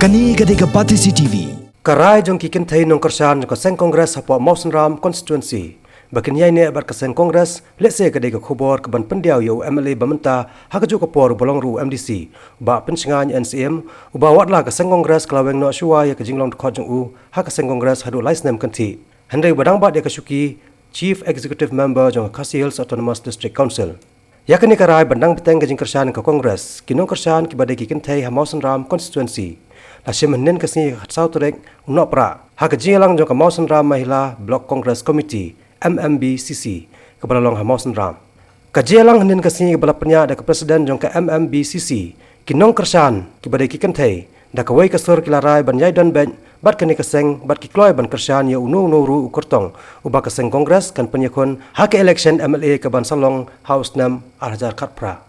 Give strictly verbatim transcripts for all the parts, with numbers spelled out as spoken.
Kane ka dei ka Batesi T V. Ka rai jong ki kynthei nongkyrshan jong ka seng Congress hapoh Mawsynram constituency ba kin ïaineh bad ka seng Congress, lehse ka dei ka khubor ka ban pyndiaw ïa u M L A ba mynta ha kajuh ka por uba long ruh u M D C, Bah Pynshngaiñ N C M, uba watla ka seng Congress ka la weng noh shuwa ïa ka jinglong dkhot jong u ha ka seng Congress haduh lai snem kynthih. Hynrei ba dang bat ïa ka shuki Chief Executive Member jong ka Khasi Hills Autonomous District Council. Ïa kane ka rai ban dang bteng ka jingkyrshan ka Congress, ki nongkyrshan kiba dei ki kynthei ha Mawsynram constituency la shim hynnin ka sngi ka khatsaw tarik u Nohprah ha ka jingïalang jong ka Mawsynram Mahila Block Congress Committee, M M B C C, kaba la long ha Mawsynram. Ka jingïalang hynnin ka sngi kaba la pynïaid da ka President jong ka M M B C C, ki nongkyrshan kiba dei ki kynthei da kawei ka sur ki la rai ban ïai don beit bad kane ka seng bad ki kloi ban kyrshan ïa uno uno ruh u kyrtong uba ka seng Congress kan pynïakhun ha ka election M L A ka ban sa long ha u snem ar hajar khatphra.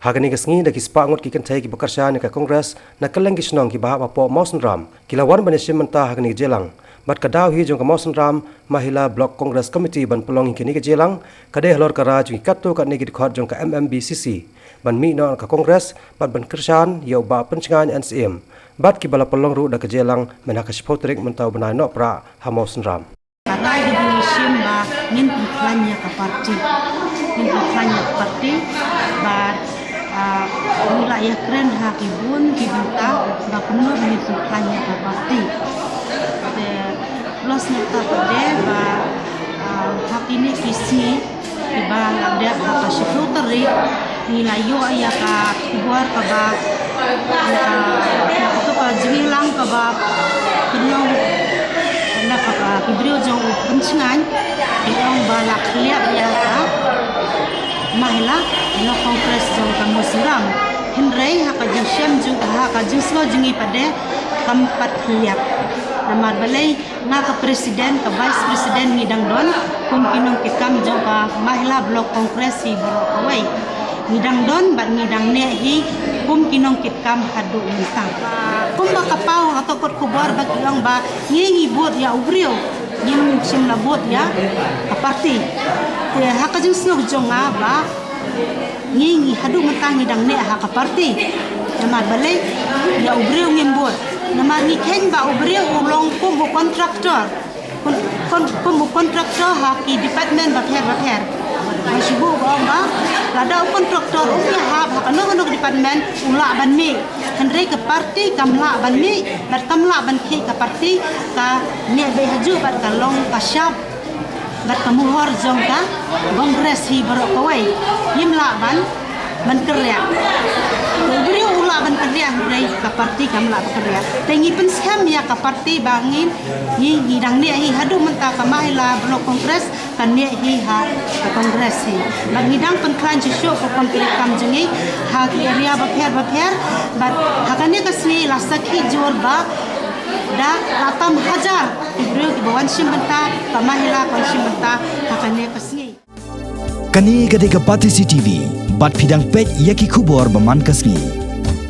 Ha kane ka sngi da ki spah ngut ki kynthei kiba kyrshan ïa ka Congress na kylleng ki shnong kiba hap hapoh Mawsynram ki la wan ban ïashim bynta ha kane ka jingïalang. Bad ka daw hi jong ka Mawsynram Mahila Block Congress Committee ban pynlong ïa kane ka jingïalang ka dei halor ka rai jong ki katto katne ki dkhot jong ka M M B C C ban mih noh na ka Congress bad ban kyrshan ïa u Bah Pynshngaiñ N C M. Bad kiba la pynlong ruh da ka jingïalang mynha ka shiphew tarik mynta u bnai Nohprah ha Mawsynram. Ka rai ka jong ngi shim ba ngin pynkhlaiñ ïa ka party. Ngin pynkhlaiñ ïa ka party bad, ah, ngi la ïakren ha ki bun ki bynta ba kumno ba ngin pynkhlaiñ ïa ka party. Te plus na kata pat de ba, ah, ha kine ki sngi kiba la dep ha ka shiphew tarik, ngi la ïoh ïa ka khubor kaba, ïa ka, ïa kato ka jingïalang kaba pynlong na ka, ka, ki briew jong u Pynshngaiñ, ki ong ba la khlieh ïa ka Mahila Block Congress jong ka Mawsynram. Hynrei ha ka jingshem jong, ha ka jingsngew jong ngi pat de kam pat khlieh. Namar balei? Nga ka president, ka vice president ngi dang don kum ki nongkitkam jong ka Mahila Block Congress hi baroh kawei. Ngi dang don bad ngi dang neh hi kum ki nongkitkam haduh mynta. Kumba ka paw ha ka kot khubor ba ki ong ba ngi ngi bud ïa u briew, ngim shym la bud ïa ka party. Te ha ka jingsngew jong nga ba ngi, ngi haduh mynta ngi dang neh ha ka party. Namar balei? Ïa u briew ngim bud. Namar ngi kheiñ ba u briew u long kum u contractor. Kum, kum, kum u contractor ha ki department bapher bapher. Nga shu buh ba ong ba lada u contractor um ïahap ha kano kano ka department u lah ban mih. Hynrei ka party kam lah ban mih bad kam lah ban khih ka party, ka neh beit hajuh bad ka long ka shap bad ka muhor jong ka Congress hi baroh kawei. Ngim lah ban, ban kyrriah. Te u briew u lah ban kyrriah hynrei ka party kam lah ban kyrriah. Te ngi pynskhem ïa ka party ba ngin, ngi, ngi dang neh hi haduh mynta ka Mahila Block Congress ka neh hi ha ka Congress hi. Bad ngi dang pynkhlaiñ shuh shuh ka kam treikam jong ngi ha ki area bapher bapher. Bad ha kane ka sngi la sakhi jur ba da la tam hajar ki briew kiba wan shim bynta, ka Mahila ka wan shim bynta ha kane ka sngi. Kane ka dei ka Batesi T V, bad phi dang peit ïa ki khubor ba man ka sngi.